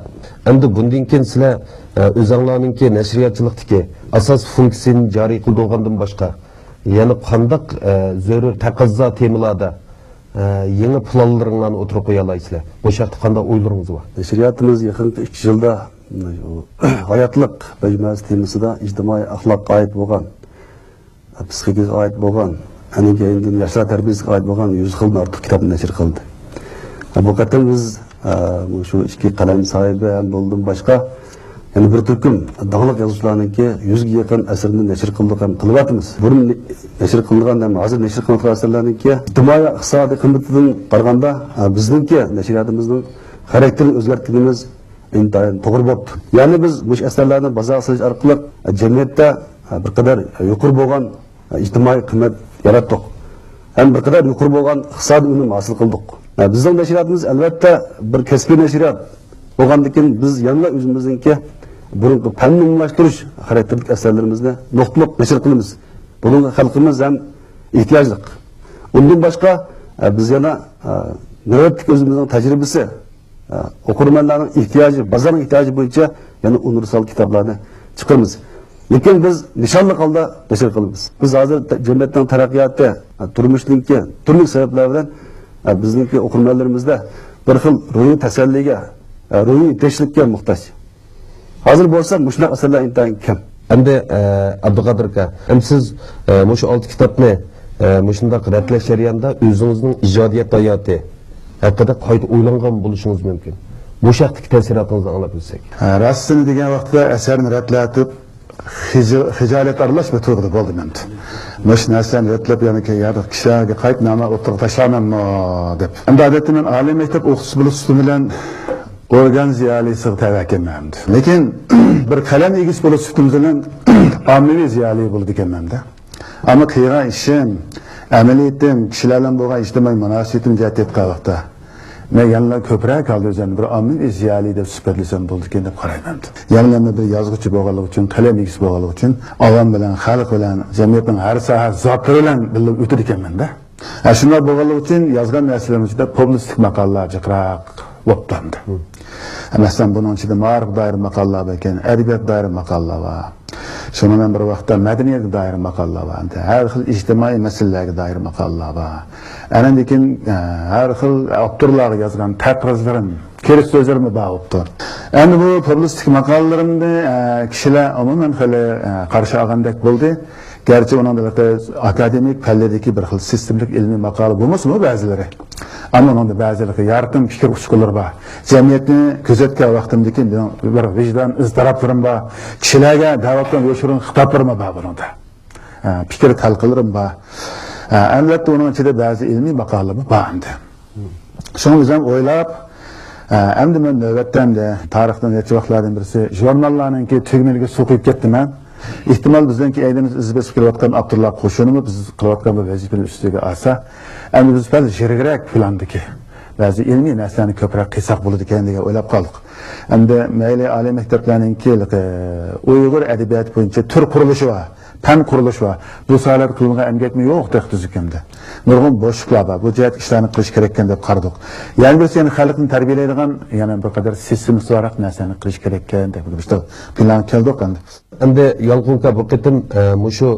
ئەمدى بۇندىن كېيىن سىلەر، ئە، ئۆزەڭلارنىڭكى نەشرىياتچىلىقتىكى ئاساسىي فۇنكسىيىنى جارى قىلدۇرغاندىن باشقا، يەنە قانداق، ئە، زۆرۈر تەقەززا تېمىلاردا، ئە، يېڭى پىلانلىرىڭلارنى ئوتتۇرىغا قويالايسىلەر؟ بۇ ھەقتە قانداق ئويلىرىڭىز بار؟ نەشرىياتىمىز يېقىنقى ئىككى يىلدا، ھاياتلىق مەجمۇئەسى تېمىسىدا ئىجتىمائىي ئەخلاققا ئائىت بولغان، پسىخىكىغا ئائىت بولغان، ئەنە كېيىندىن ياشلار تەربىيەسىگە ئائىت بولغان يۈز خىلدىن ئارتۇق كىتابنى نەشر قىلدى. بۇ قېتىم بىز، ئە، مۇشۇ ئىككى قەلەم ساھىبى ھەم بولدىن باشقا يەنە بىر تۈركۈم داڭلىق يازغۇچىلارنىڭكى يۈزگە يېقىن ئەسىرىنى نەشر قىلدۇق ھەم قىلىۋاتىمىز. بۇرۇن نەشر قىلىنغان ھەم ھازىر نەشر قىلىنىۋاتقان ئەسەرلەرنىڭكى ئىجتىمائىي ئىقتىسادىي قىممىتىدىن قارىغاندا، ئە، بىزنىڭكى نەشرىياتىمىزنىڭ خاراكتېرىنى ئۆزگەرتكىنىمىز ئىنتايىن توغرا بوپتۇ. يەنى بىز مۇشۇ ئەسەرلەرنى بازارغا سېلىش ئارقىلىق، ئە، جەمئىيەتتە، ئە، بىر قەدەر يۇقىرى بولغان ئىجتىمائىي قىممەت ياراتتۇق. ھەم بىر قەدەر يۇقىرى بولغان ئىقتىسادىي ئۈنۈم ھاسىل قىلدۇق. بىزنىڭ نەشرىياتىمىز، ئەلۋەتتە، بىر كەسپىي نەشرىيات بولغاندىكىن، بىز يەنىلا ئۆزىمىزنىڭكى بۇرۇنقى پەننى ئومۇملاشتۇرۇش خاراكتېرلىك ئەسەرلىرىمىزنى نۇقتىلىق نەشر قىلىمىز. بۇنىڭغا خەلقىمىز ھەم ئېھتىياجلىق. ئۇندىن باشقا، بىز يەنە نۆۋەتتىكى ئۆزىمىزنىڭ تەجرىبىسى، ئوقۇرمەنلەرنىڭ ئېھتىياجى، بازارنىڭ ئېھتىياجى بويىچە يەنە ئۇنىۋېرسال كىتابلارنى چىقىرىمىز. لېكىن بىز نىشانلىق ھالدا نەشر قىلىمىز. بىز ھازىر ت-، جەمئىيەتنىڭ تەرەققىياتى، تۇرمۇشنىڭكى تۈرلۈك سەۋەبلەر بىلەن، بىزنىڭكى ئوقۇرمەنلىرىمىزدە بىر خىل روھىي تەسەللىگە، روھىي يېتەكچىلىككە موھتاج. ھازىر بولسا مۇشۇنداق ئەسەرلەر ئىنتايىن كەم. ئەمدى، ئە، ئابدۇقادىر ئاكا، ئەمدى سىز، ئە، مۇشۇ ئالتە كىتابنى، ئە، مۇشۇنداق رەتلەش جەريانىدا ئۆزىڭىزنىڭ ئىجادىيەت ھاياتى ھەققىدە قايتا ئويلانغان بولۇشىڭىز مۇمكىن. مۇشۇ ھەقتىكى تەسىراتىڭىزنى ئاڭلاپ ئۆتسەك. ھە، راستىنى دېگەن ۋاقىتتا ئەسەرنى رەتلەتىپ، خىجا-، خىجالەت ئارىلاش بىر تۇيغۇدا بولدۇم ئەمدى. مۇشۇ نەرسىلەرنى رەتلەپ يەنە كېيىن يەردە كىشىلەرگە قايتا نامە ئوتتۇرىغا تاشلارمەنمۇ دەپ. ئەمدى ئادەتتە مەن ئالىي مەكتەپ ئوقۇتقۇچىسى بولۇش سۈپىتىم بىلەن ئورگان زىيالىيسىغا تەۋە ئىكەنمەن ئەمدى. لېكىن بىر قەلەم ئىگىسى بولۇش سۈپىتىم بىلەن ئاممىۋى زىيالىي بولىدىكەنمەن-دە. ئەمما قىلغان ئىشىم، ئەمەلىيىتىم، كىشىلەر بىلەن بولغان ئىجتىمائىي مۇناسىۋىتىم جەھەتتە ئېيتقان ۋاقىتتا، مەن يەنىلا كۆپرەك ھالدا ئۆزۈمنى بىر ئاممىۋى زىيالىي دەپ سۈپەتلىسەم بولىدىكەن دەپ قارايمەن. يەنىلا مەن بىر يازغۇچى بولغانلىقى ئۈچۈن، قەلەم ئىگىسى بولغانلىقى ئۈچۈن، ئاۋام بىلەن، خەلق بىلەن، جەمئىيەتنىڭ ھەر ساھە زاتلىرى بىلەن بىللە ئۆتىدىكەنمەن-دە. ھە، شۇنداق بولغانلىقى ئۈچۈن يازغان نەرسىلىرىم ئىچىدە پۇبلىستىك ماقالىلەر جىقراق بوپتۇ ئەمدى. مەسىلەن، بۇنىڭ ئىچىدە مائارىپ دائىرە ماقالىلەر بار ئىكەن، ئەدەبىيات دائىرە ماقالىلەر بار. شۇنىڭ بىلەن بىر ۋاقىتتا مەدەنىيەتكە دائىر ماقالىلەر بار. ئەمدى ھەر خىل ئىجتىمائىي مەسىلىلەرگە دائىر ماقالىلەر بار. ئاندىن كېيىن، ئە، ھەر خىل ئاپتورلارغا يازغان تەقرىرلىرىم، كىرىپ سۆزلىرىممۇ بار بوپتۇ. ئەمدى بۇ پۇبلىستىك ماقالىلىرىمنى، ئە، كىشىلەر ئومۇمەن خېلى، ئە، قارشى ئالغاندەك بولدى. گەرچە ئۇنىڭدا بىر ئاكادېمىك پەللىدىكى بىر خىل سىستېمىلىك ئىلمىي ماقالە بولمىسىمۇ بەزىلىرى، ئەمما ئۇنىڭدا بەزىلىرى يارقىن پىكىر ئۇچقۇنلىرى بار. جەمئىيەتنى كۆزەتكەن ۋاقتىمدىكى مېنىڭ بىر ۋىجدان ئىزتىراپلىرىم بار. كىشىلەرگە دەۋاتقان يوشۇرۇن خىتابلىرىممۇ بار بۇنىڭدا. ئە، پىكىر تەلقىلىرىم بار. ئە، ئەلۋەتتە، ئۇنىڭ ئىچىدە بەزى ئىلمىي ماقالىمۇ بار ئەمدى. شۇڭا ئۆزۈم ئويلاپ، ئە، ئەمدى مەن نۆۋەتتە ئەمدى تارىختا نەچچە ۋاقىتلاردىن بىرسى ژۇرناللارنىڭكى تۈگمىلىگە سۇ قۇيۇپ كەتتىمەن. ئېھتىمال، بىزنىڭكى ئەينىمىز ئىز بېسىپ كېلىۋاتقان ئاپتورلار قوشۇنىمۇ بىز قىلىۋاتقان بۇ ۋەزىپىنىڭ ئۈستىگە ئالسا، ئەمدى بىز بەزى يىرىكرەك پىلاندىكى بەزى ئىلمىي نەرسىلەرنى كۆپرەك قىلساق بولىدىكەن دېگەن ئويلاپ قالدۇق. ئەمدى مەيلى ئالىي مەكتەپلەرنىڭكى، ئۇيغۇر ئەدەبىياتى بويىچە تۈر قۇرۇلۇشى بار، پەن قۇرۇلۇشى بار. بۇ ساھەلەردە قىلىنغان ئەمگەكمۇ يوق تېخى تۈزۈكۈمدە. نۇرغۇن بوشلۇقلار بار. بۇ جەھەتتە ئىشلارنى قىلىش كېرەككەن دەپ قارىدۇق. يەنە بىرسى، يەنە خەلقنى تەربىيەلەيدىغان يەنە بىر قەدەر سىستېمىسىزراق نەرسىلەرنى قىلىش كېرەككەن دەپ بىر پىلانغا كەلدۇق ئەمدى. ئەمدى يالقۇن ئاكا، بۇ قېتىم، ئە، مۇشۇ،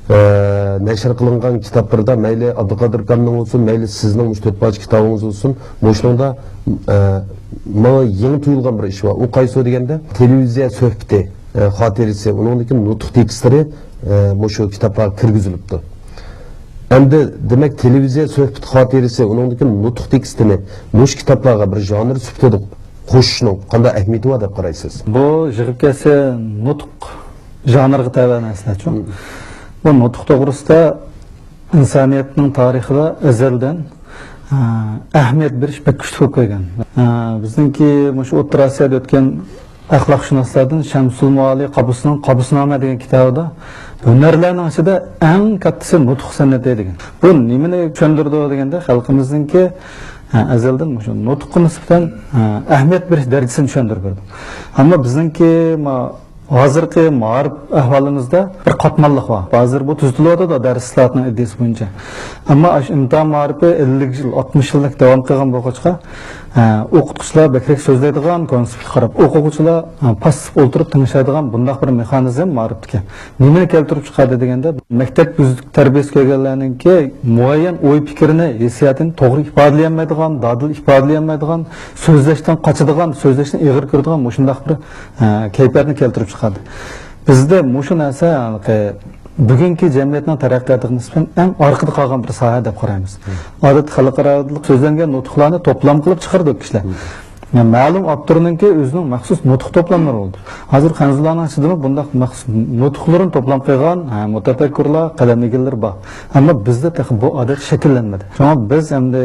ئە، نەشر قىلىنغان كىتابلىرىدا مەيلى ئابدۇقادىر ئاكامنىڭ بولسۇن، مەيلى سىزنىڭ مۇشۇ تۆت پارچە كىتابىڭىز بولسۇن، مۇشۇنىڭدا، ئە، ماڭا يېڭى تۇيۇلغان بىر ئىش بار. ئۇ قايسى دېگەندە، تېلېۋىزىيە سۆھبىتى، ئە، خاتىرىسى، ئۇنىڭدىكى نۇتۇق تېكىستلىرى، ئە، مۇشۇ كىتابلارغا كىرگۈزۈلۈپتۇ. ئەمدى، دېمەك، تېلېۋىزىيە سۆھبىتى خاتىرىسى، ئۇنىڭدىكى نۇتۇق تېكىستىنى مۇشۇ كىتابلارغا بىر ژانىر سۈپىتىدە قوشۇشنىڭ قانداق ئەھمىيىتى بار دەپ قارايسىز؟ بۇ يىغىپ كەلسە نۇتۇق ژانىرغا تەۋە نەرسىلەرچۇ. مم. بۇ نۇتۇق توغرىسىدا ئىنسانىيەتنىڭ تارىخىدا ئەزەلدىن، ئە، ئەھمىيەت بېرىش بەك كۈچلۈك بولۇپ كەلگەن. ئە، بىزنىڭكى مۇشۇ ئوتتۇرا ئاسىيادا ئۆتكەن ئەخلاقشۇناسلاردىن شەمسۇل مۇئالى قابۇسنىڭ قابۇسنامە دېگەن كىتابىدا ھۈنەرلەرنىڭ ئىچىدە ئەڭ كاتتىسى نۇتۇق سەنئىتى دېگەن. بۇ نېمىنى چۈشەندۈرىدۇ دېگەندە، خەلقىمىزنىڭكى ھە، ئەزەلدىن مۇشۇ نۇتۇققا نىسبەتەن، ھە، ئەھمىيەت بېرىش دەرىجىسىنى چۈشەندۈرۈپ بەردۇق. ئەمما بىزنىڭكى، ما، ھازىرقى مائارىپ ئەھۋالىمىزدا بىر قاتماللىق بار. ھازىر بۇ تۈزىتىلىۋاتىدۇ، دەرس ئىسلاھاتىنىڭ ئىدىيىسى بويىچە. ئەمما ئاشۇ ئىمتىھان مائارىپى ئەللىك يىل، ئاتمىش يىلدەك داۋام قىلغان بولغاچقا، ھە، ئوقۇتقۇچىلار بەكرەك سۆزلەيدىغان كونسېپتقا قاراپ، ئوقۇغۇچىلار، ھە، پاسسىپ ئولتۇرۇپ تىڭشايدىغان بۇنداق بىر مېخانىزم مائارىپتىكى. نېمىنى كەلتۈرۈپ چىقاردى دېگەندە، مەكتەپ ئۈزۈك تەربىيەسى كۆرگەنلەرنىڭكى مۇئەييەن ئوي پىكرىنى، ھېسسىياتىنى توغرا ئىپادىلىيەلمەيدىغان، دادىل ئىپادىلىيەلمەيدىغان، سۆزلەشتىن قاچىدىغان، سۆزلەشنى ئېغىر كۆرىدىغان مۇشۇنداق بىر، ئە، كەيپىياتنى كەلتۈرۈپ چىقاردى. بىزدە مۇشۇ نەرسە، ھېلىقى، بۈگۈنكى جەمئىيەتنىڭ تەرەققىياتىغا نىسبەتەن ئەڭ ئارقىدا قالغان بىر ساھە دەپ قارايمىز. ئادەتتە خەلقئارالىق سۆزلەنگەن نۇتۇقلارنى توپلام قىلىپ چىقىرىدۇ كىشىلەر. مەلۇم ئاپتورنىڭكى ئۆزىنىڭ مەخسۇس نۇتۇق توپلاملىرى بولىدۇ. ھازىر خەنزۇلارنىڭ ئىچىدىمۇ بۇنداق مەخسۇس نۇتۇقلىرىنى توپلام قىلغان، ھە، مۇتەپەككۇرلار، قەلەم ئىگىلىرى بار. ئەمما بىزدە تېخى بۇ ئادەت شەكىللەنمىدى. شۇڭا بىز ئەمدى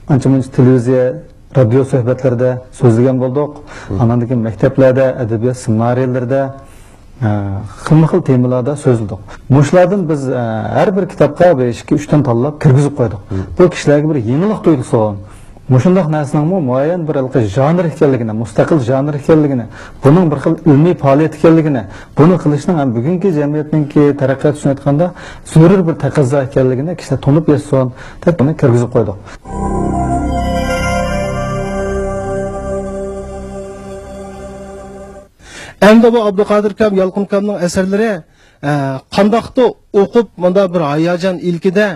ئانچە-مۇنچە تېلېۋىزىيە، رادىيو سۆھبەتلىرىدە سۆزلىگەن بولدۇق. ئاندىن كېيىن مەكتەپلەردە، ئەدەبىيات سېمىنارىيەلىرىدە، ئە، خىلمۇ خىل تېمىلاردا سۆزلىدۇق. مۇشۇلاردىن بىز، ئە، ھەر بىر كىتابقا بىر ئىككى، ئۈچتىن تاللاپ كىرگۈزۈپ قويدۇق. بۇ كىشىلەرگە بىر يېڭىلىق تۇيغۇسى بولغان. مۇشۇنداق نەرسىنىڭمۇ مۇئەييەن بىر ھېلىقى ژانىر ئىكەنلىكىنى، مۇستەقىل ژانىر ئىكەنلىكىنى، بۇنىڭ بىر خىل ئىلمىي پائالىيەت ئىكەنلىكىنى، بۇنى قىلىشنىڭ ھەم بۈگۈنكى جەمئىيەتنىڭكى تەرەققىيات ئۈچۈن ئېيتقاندا زۆرۈر بىر تەقەززا ئىكەنلىكىنى كىشىلەر تونۇپ يەتسۇن دەپ بۇنى كىرگۈزۈپ قويدۇق. ئەمدى بۇ ئابدۇقادىر ئاكام، يالقۇن ئاكامنىڭ ئەسەرلىرى، ئە، قانداقتۇ ئوقۇپ، مۇنداق بىر ھاياجان ئىلكىدە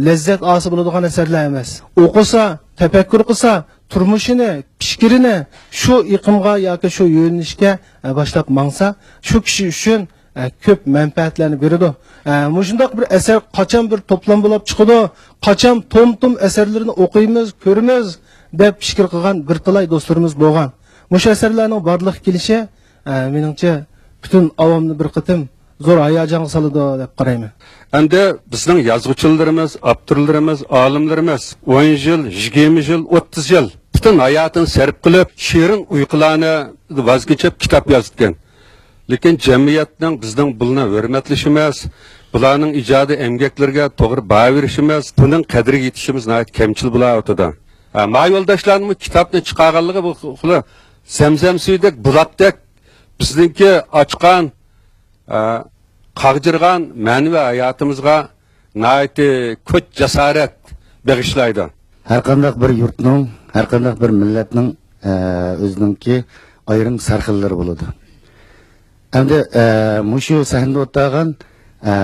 لەززەت ئالسا بولىدىغان ئەسەرلەر ئەمەس. ئوقۇسا، تەپەككۇر قىلسا، تۇرمۇشىنى، پىكرىنى شۇ ئېقىمغا ياكى شۇ يۆنىلىشكە، ئە، باشلاپ ماڭسا، شۇ كىشى ئۈچۈن، ئە، كۆپ مەنپەئەتلەرنى بېرىدۇ. ئە، مۇشۇنداق بىر ئەسەر قاچان بىر توپلام بولاپ چىقىدۇ، قاچان توم-توم ئەسەرلىرىنى ئوقۇيمىز، كۆرىمىز دەپ پىكىر قىلغان بىر تالاي دوستلىرىمىز بولغان. مۇشۇ ئەسەرلەرنىڭ بارلىققا كېلىشى، ئە، مېنىڭچە، پۈتۈن ئاۋامنى بىر قېتىم زور ھاياجانغا سالىدۇ دەپ قارايمەن. ئەمدى بىزنىڭ يازغۇچىلىرىمىز، ئاپتورلىرىمىز، ئالىملىرىمىز ئون يىل، يىگىرمە يىل، ئوتتۇز يىل پۈتۈن ھاياتىنى سەرپ قىلىپ، شېرىن ئۇيقۇلارنى ۋاز كېچىپ كىتاب يازىدىكەن. لېكىن جەمئىيەتنىڭ بىزنىڭ بۇلارنى ھۆرمەتلىشىمىز، بۇلارنىڭ ئىجادىي ئەمگەكلىرىگە توغرا باھا بېرىشىمىز، بۇنىڭ قەدرىگە يېتىشىمىز ناھايىتى كەمچىل بولاۋاتىدۇ. ھە، ما يولداشلارنىڭ بۇ كىتابنى چىقارغانلىقى بۇ خۇلى زەمزەم سۈيىدەك، بۇلاقتەك بىزنىڭكى ئاچقان، ھە، قاغجىرىغان مەنىۋى ھاياتىمىزغا ناھايىتى كۈچ، جاسارەت بېغىشلايدۇ. ھەر قانداق بىر يۇرتنىڭ، ھەر قانداق بىر مىللەتنىڭ، ئە، ئۆزىنىڭكى ئايرىم سەرخىللىرى بولىدۇ. ئەمدى، ئە، مۇشۇ سەھنىدە ئولتۇرغان، ئە،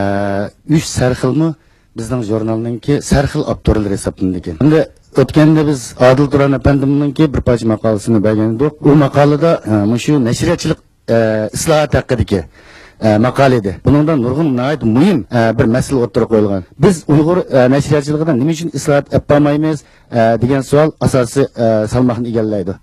ئۈچ سەرخىلمۇ بىزنىڭ ژۇرنالنىڭكى سەرخىل ئاپتورلىرى ھېسابلىنىدىكەن. ئەمدى ئۆتكەندە بىز ئادىل تۇران ئەپەندىمنىڭكى بىر پارچە ماقالىسىنى بەرگەن ئىدۇق. ئۇ ماقالىدا، ئە، مۇشۇ نەشرىياتچىلىق ئە، ئىسلاھات ھەققىدىكى، ئە، ماقالە ئىدى. بۇنىڭدا نۇرغۇن ناھايىتى مۇھىم، ئە، بىر مەسىلە ئوتتۇرىغا قويۇلغان. بىز ئۇيغۇر، ئە، نەشرىياتچىلىقىدا نېمە ئۈچۈن ئىسلاھات ئېلىپ بارمايمىز، ئە، دېگەن سوئال ئاساسىي، ئە، سالماقنى ئىگىلەيدۇ.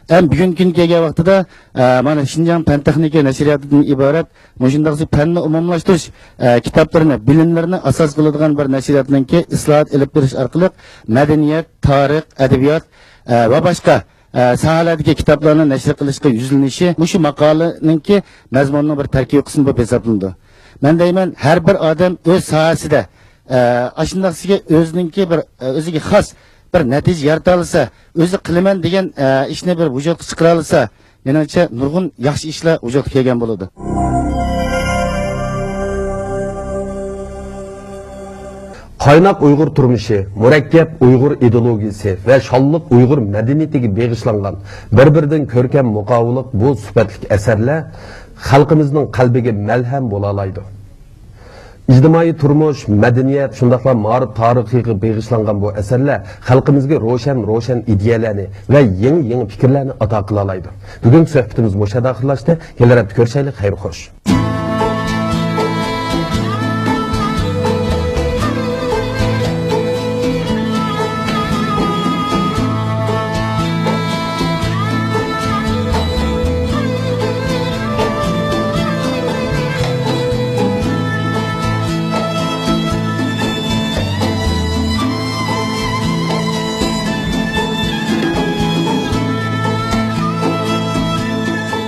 ھەم بۈگۈنكى كۈنگە كەلگەن ۋاقتىدا، ئە، مانا شىنجاڭ پەن تېخنىكا نەشرىياتىدىن ئىبارەت مۇشۇنداق پەننى ئومۇملاشتۇرۇش، ئە، كىتابلىرىنى، بىلىملىرىنى ئاساس قىلىدىغان بىر نەشرىياتنىڭكى ئىسلاھات ئېلىپ بېرىش ئارقىلىق مەدەنىيەت، تارىخ، ئەدەبىيات، ئە، ۋە باشقا ئە، ساھەلەردىكى كىتابلارنى نەشر قىلىشقا يۈزلىنىشى مۇشۇ ماقالىنىڭكى مەزمۇنىنىڭ بىر تەركىبىي قىسمى بولۇپ ھېسابلىنىدۇ. مەن دەيمەن، ھەر بىر ئادەم ئۆز ساھەسىدە، ئە، ئاشۇنداقسىگە ئۆزىنىڭكى بىر، ئە، ئۆزىگە خاس بىر نەتىجە يارىتالىسا، ئۆزى قىلىمەن دېگەن، ئە، ئىشنى بىر ۋۇجۇدقا چىقىرالىسا، مېنىڭچە نۇرغۇن ياخشى ئىشلار ۋۇجۇدقا كەلگەن بولىدۇ. قايناق ئۇيغۇر تۇرمۇشى، مۇرەككەپ ئۇيغۇر ئىدېئولوگىيىسى ۋە شانلىق ئۇيغۇر مەدەنىيىتىگە بېغىشلانغان بىر-بىرىدىن كۆركەم مۇقاۋىلىق بۇ سۈپەتلىك ئەسەرلەر خەلقىمىزنىڭ قەلبىگە مەلھەم بولالايدۇ. ئىجتىمائىي تۇرمۇش، مەدەنىيەت، شۇنداقلا مائارىپ تارىخىغا بېغىشلانغان بۇ ئەسەرلەر خەلقىمىزگە روشەن، روشەن ئىدىيەلەرنى ۋە يېڭى، يېڭى پىكىرلەرنى ئاتا قىلالايدۇ. بۈگۈنكى سۆھبىتىمىز مۇشۇ يەردە ئاخىرلاشتى. كېلەر ھەپتە كۆرۈشەيلى. خەير خوش.